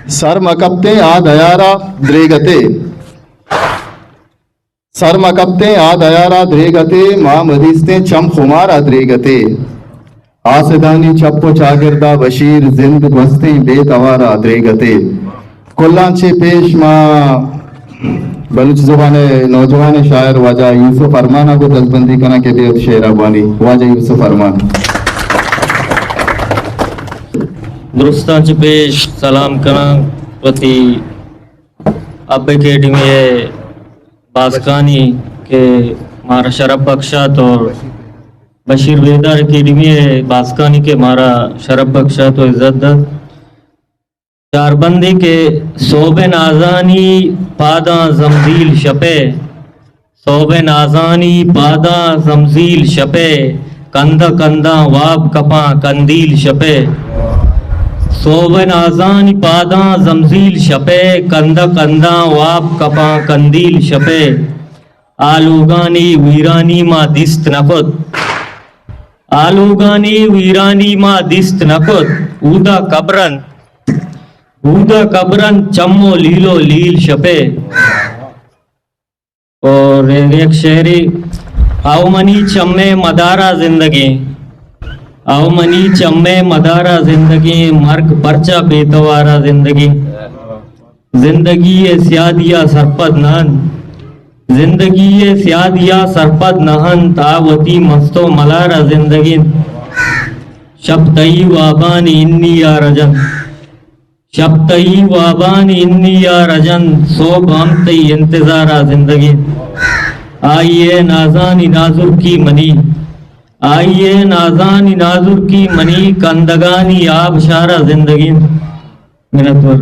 سر مکپتیں آ دیارا دریگتے۔ سر مکپتیں آ دیارا دریگتے، ما مدیستیں چم خمارا دریگتے۔ آسدانی چپ و چاگردا بشیر زند گوستیں بے توارا دریگتے۔ کلاں چہ پیش ما بلوچ زبان ءِ نوجوان شاعر واجہ یوسف ارمان ءَ گوں دزبندی کناں کہ بے وت شعر ءَ بوانی۔ واجہ یوسف ارمان۔ درستاں چہ پیش سلام کناں وتی اب اکیڈمی ءِ باسکانی کہ مارا شرپ بخشات اور بشیر بیدار اکیڈمی ءِ باسکانی کہ مارا شرپ بخشات و عزت دات۔ چاربندے کہ سہب نازانی پاداں زمزیل شپے، سہب نازانی پاداں زمزیل شپے، کندہ کنداں واب کپاں کندیل شپے۔ سہب نازانی پاداں زمزیل شپے، کندہ کنداں واب کپاں کندیل شپے۔ آ لوگانی ویرانی ما دیست نہ کت، آ لوگانی ویرانی ما دیست نہ کت۔ اودا قبر انت، اودا قبر انت چم و لیل و لیل شپے۔ اور یک شعرے، او منی چمے مدارا زندگیں، او منی چمے مدارا زندگیں، مرگ پرچا بے توارا زندگیں۔ زندگی ءِ سیادی ءَ سرپد نہ انت، زندگی ءِ سیادی ءَ سرپد نہ انت، آ وتی مست و ملار ءَ زندگ انت۔ شپ تئی وابانی انی ءَ رجنت، شپ تئی وابانی انی ءَ رجنت، سہب ہم تئی انتظار ءَ زندگ انت۔ آئی ءِ نازانی نازرکی منی، آئی ءِ نازانی نازرکی منی، کندگانی آبشار ءَ زندگ انت۔ منتوار۔